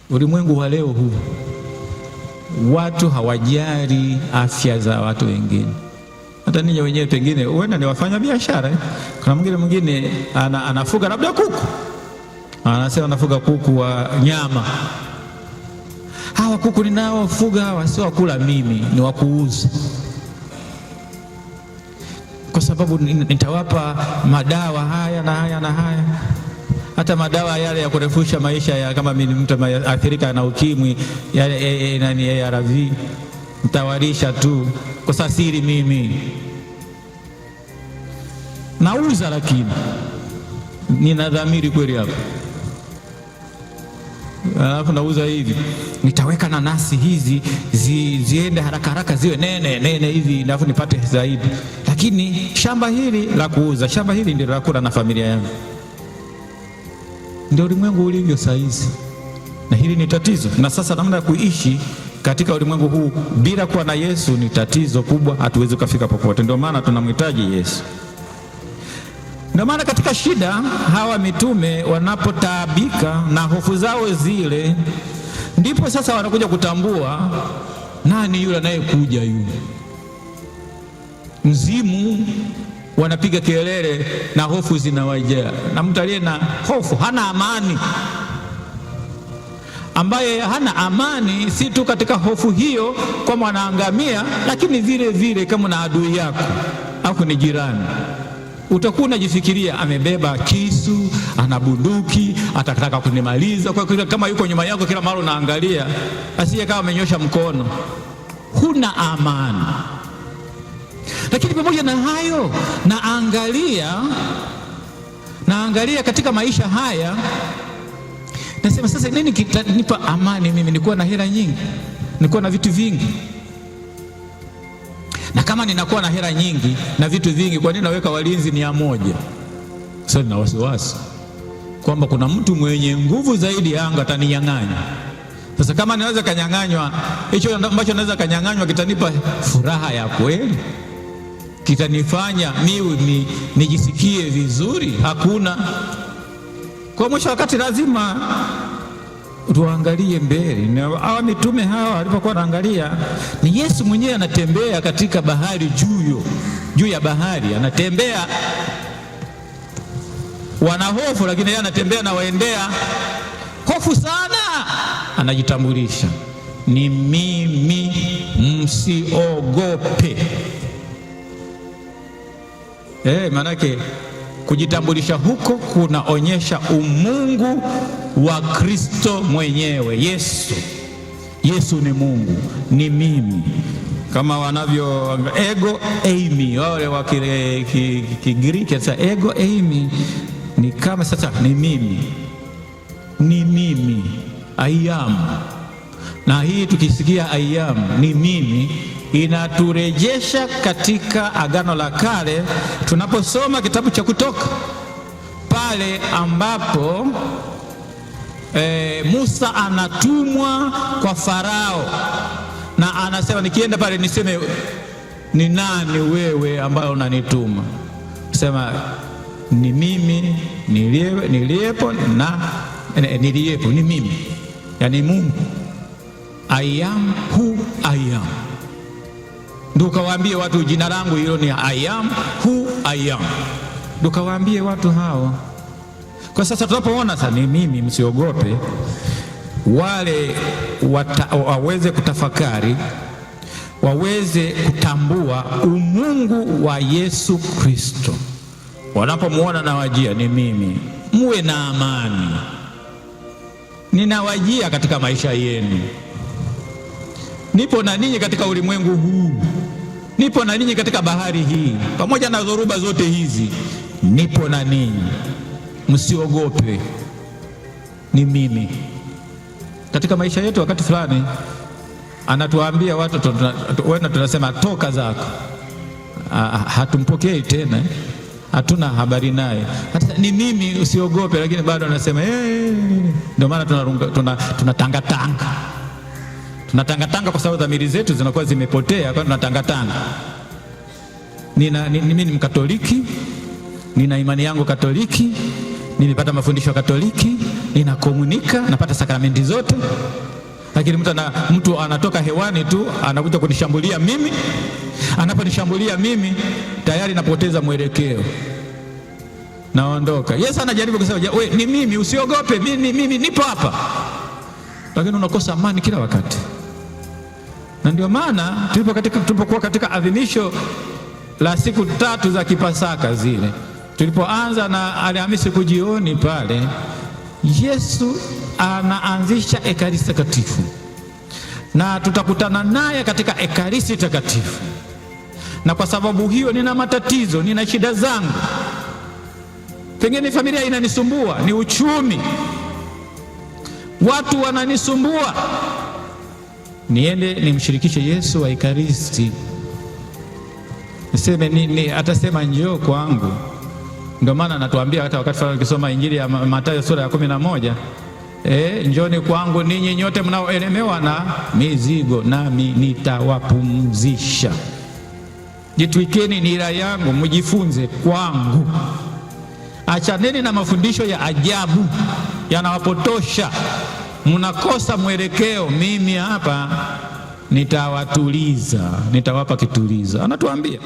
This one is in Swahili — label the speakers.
Speaker 1: Ulimwengu wa leo huu watu hawajali afya za watu wengine. Hata ninyi wenyewe pengine huenda ni wafanya biashara. Kuna mwingine anafuga labda kuku, anasema anafuga kuku wa nyama. Hawa kuku ninaofuga hawa sio wakula mimi, ni wa kuuza, kwa sababu nitawapa madawa haya na haya na haya, hata madawa yale ya kurefusha maisha ya kama mimi mtu athirika na ukimwi yale nani ARV nitawalisha tu kwa sasiri, mimi nauza, lakini nina dhamiri kweli hapa. Alafu nauza hivi, nitaweka nanasi hizi ziende haraka haraka ziwe nene nene hivi, alafu nipate zaidi, lakini shamba hili la kuuza, shamba hili ndio la kula na familia yangu. Ndio ulimwengu ulivyo saa hizi, na hili ni tatizo. Na sasa namna ya kuishi katika ulimwengu huu bila kuwa na Yesu ni tatizo kubwa, hatuwezi kufika popote. Ndio maana tunamhitaji Yesu. Ndio maana katika shida hawa mitume wanapotaabika na hofu zao zile, ndipo sasa wanakuja kutambua nani yule anayekuja, yule mzimu. Wanapiga kelele na hofu zinawajaa, na mtu aliye na hofu hana amani. Ambaye hana amani si tu katika hofu hiyo kwamba anaangamia, lakini vile vile kama na adui yako au ni jirani, utakuwa unajifikiria amebeba kisu, ana bunduki, atataka kunimaliza. Kwa hiyo kama yuko nyuma yako kila mara unaangalia, asije kama amenyosha mkono, huna amani. Lakini pamoja na hayo, naangalia katika maisha haya, nasema sasa, nini kitanipa amani mimi? Nikuwa na hela nyingi, nikuwa na vitu vingi? Na kama ninakuwa na hela nyingi na vitu vingi, kwa nini naweka walinzi 100? Sasa nina wasiwasi kwamba kuna mtu mwenye nguvu zaidi yangu ataninyang'anya. Sasa kama naweza kanyang'anywa, hicho ambacho naweza kanyang'anywa kitanipa furaha ya kweli? Kitanifanya mimi nijisikie vizuri? Hakuna. Kwa mwisho wakati lazima tuangalie mbele. Hawa mitume hawa walipokuwa wanaangalia, ni Yesu mwenyewe anatembea katika bahari, juu ya bahari anatembea. Wana hofu, lakini yeye anatembea na waendea hofu sana, anajitambulisha, ni mimi, msiogope. Maanake kujitambulisha huko kunaonyesha umungu wa Kristo mwenyewe Yesu. Yesu ni Mungu, ni mimi, kama wanavyo ego eimi wale wa Kigiriki. Sasa ego eimi ni kama sasa ni mimi, ni mimi, I am. Na hii tukisikia I am, ni mimi, inaturejesha katika Agano la Kale tunaposoma kitabu cha Kutoka pale ambapo Musa anatumwa kwa Farao na anasema, nikienda pale niseme ni nani wewe ambaye unanituma? Sema ni mimi niliyepo na niliyepo ni mimi, yaani Mungu. I am who I am. Ndio kawaambie watu jina langu hilo ni I am who I am. Ndio kawaambie watu hao. Kwa sasa tunapoona sasa ni mimi, msiogope, wale waweze kutafakari, waweze kutambua umungu wa Yesu Kristo. Wanapomuona nawajia, ni mimi, muwe na amani, ninawajia katika maisha yenu, nipo na ninyi katika ulimwengu huu, nipo na ninyi katika bahari hii, pamoja na dhoruba zote hizi, nipo na ninyi, msiogope, ni mimi. Katika maisha yetu wakati fulani anatuambia watu, tunasema toka zako, hatumpokei tena, hatuna habari naye. Hata ni mimi, usiogope, lakini bado anasema hey. Ndio maana tunatangatanga, tunatangatanga kwa sababu dhamiri zetu zinakuwa zimepotea, kwa tunatangatanga. Mimi ni Mkatoliki, nina imani yangu Katoliki, nimepata mafundisho ya Katoliki, ninakomunika, napata sakramenti zote, lakini mtu anatoka hewani tu anakuja kunishambulia mimi. Anaponishambulia mimi tayari napoteza mwelekeo, naondoka. Yesu anajaribu kusema we, ni mimi, usiogope, mimi nipo hapa, lakini unakosa amani kila wakati. Na ndio maana tulipokuwa katika adhimisho la siku tatu za Kipasaka zile, tulipoanza na Alhamisi kujioni pale, Yesu anaanzisha Ekaristi Takatifu na tutakutana naye katika Ekaristi Takatifu. Na kwa sababu hiyo, nina matatizo, nina shida zangu, pengine familia inanisumbua, ni uchumi, watu wananisumbua, niende nimshirikishe Yesu wa Ekaristi, niseme atasema njoo kwangu. Ndio maana anatuambia hata wakati fulani ukisoma Injili ya Mathayo sura ya 11, njoni kwangu ninyi nyote mnaoelemewa na mizigo, nami nitawapumzisha. Jitwikeni nira yangu, mjifunze kwangu. Achaneni na mafundisho ya ajabu yanawapotosha, mnakosa mwelekeo. Mimi hapa nitawatuliza, nitawapa kitulizo, anatuambia.